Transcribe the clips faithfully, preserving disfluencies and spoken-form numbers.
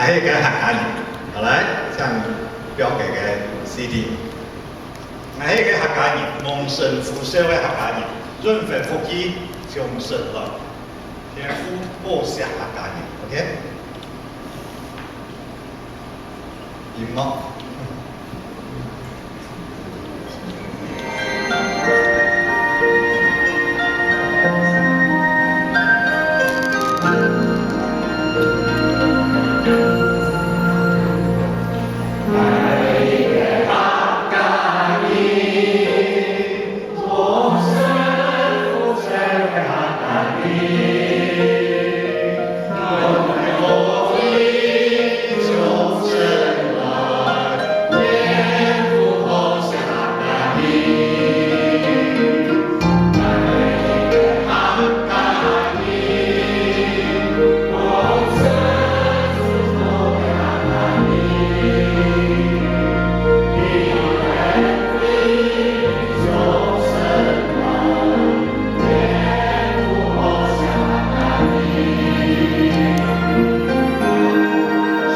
𠊎係个客家人，好來，請放這个C D。𠊎係个客家人，蒙神呼召个客家人，榮華富貴從神來，天父寶惜客家人，OK？音樂。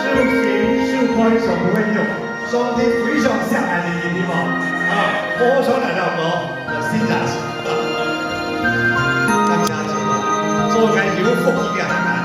手心手背上都會用，上帝非常惜𠊎兜，對無？啊，好好唱來了無？我信耶穌。感謝主啊，做个有福氣个客家人。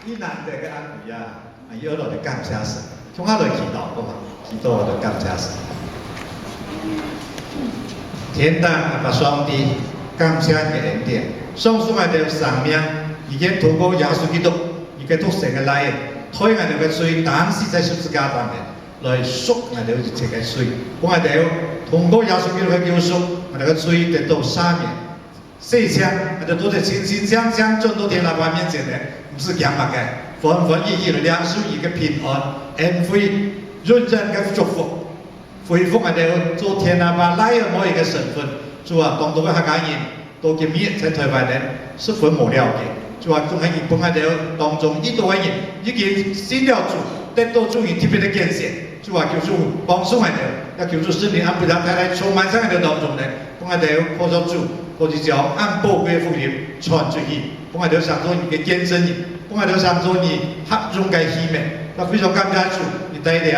你難得个阿貴啊！ 啊，又落來感謝神，共下來祈禱，好嗎？祈禱，𠊎兜感謝神。天頂阿爸上帝，感謝你个恩典，賞賜𠊎兜生命，已經通過耶穌基督，你个獨生个倈仔，替𠊎兜个罪擔死在十字架上面，來贖𠊎兜一切个罪。分𠊎兜通過耶穌基督个救贖，𠊎兜个罪得到赦免。 洗淨，𠊎兜做得清清淨淨轉到天阿爸面前呢，毋使驚麼个，歡歡喜喜來領受你个平安、恩惠、永遠个祝福，恢復𠊎兜做天阿爸倈仔妹仔个身份。主啊，當多个客家人到今日在台灣呢，十分無了解。主啊，總係你分𠊎兜當中已多个人已經信了主，得到主你特別个揀選。主啊，求主幫助𠊎兜，也求主聖靈恁偉大大大充滿在𠊎兜當中呢， 分𠊎兜靠著主，可以將恁寶貴个福音傳出去，分𠊎兜成做你个見證人，分𠊎兜成做你合用个器皿。也非常感謝主，你帶領，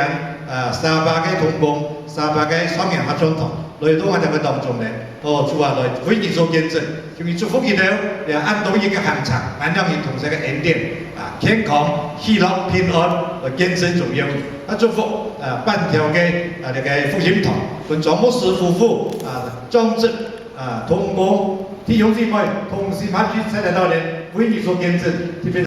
呃，沙巴个同工，沙巴个少年合唱團，來到𠊎兜个當中呢。哦，主啊，來為你做見證，求你祝福佢兜，也恁多日个行程，滿了你同在个恩典，啊，健康、喜樂、平安，來見證榮耀你。啊，祝福，呃，板橋个，啊，這个福音堂，分莊牧師夫婦，啊，長執， 啊，同工、弟兄姊妹，同心合意在這兜呢，為你做見證，特別